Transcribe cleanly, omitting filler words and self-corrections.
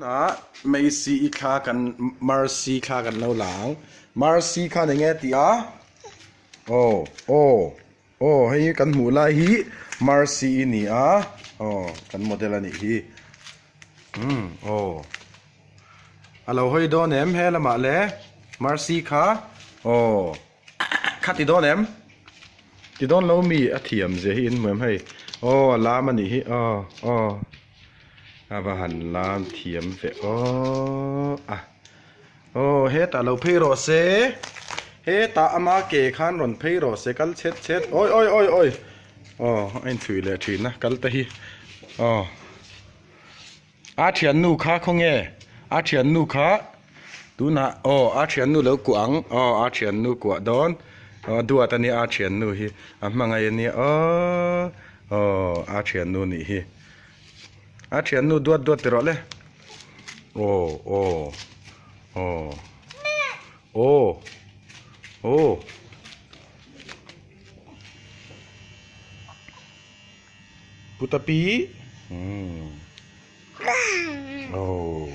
Tunah Macy i thla kan Mercy thla kan lo la ang. Mercy khan eng nge tih a? Aw aw aw hei kan hmuh lai hi Mercy i ni a aw kan model a nih hi umm aw a lo hawi dawn em he lamah le Mercy kha aw. Kha ti dawn em? Ti dawn lo mi a thiam zia hi in hmu em hei? Aw a lam a nih hi aw aw a va han lam thiam ve aw a aw hetah lo phei rawh se hetah ama ke khan rawn phei rawh se kal chhet chhet awi awi awi awi aw a inchhui leh thin a kal te hi aw. A thiannu kha khawnge? A thiannu kha tunah aw a thiannu lo kuah ang aw a thiannu kuah dawn aw duat a nia a thiannu hi a hmangaih a nia aw aw a thiannu nih hi a thiannu duat duat ti rawh le aw aw aw aw aw. Putapi. Oh.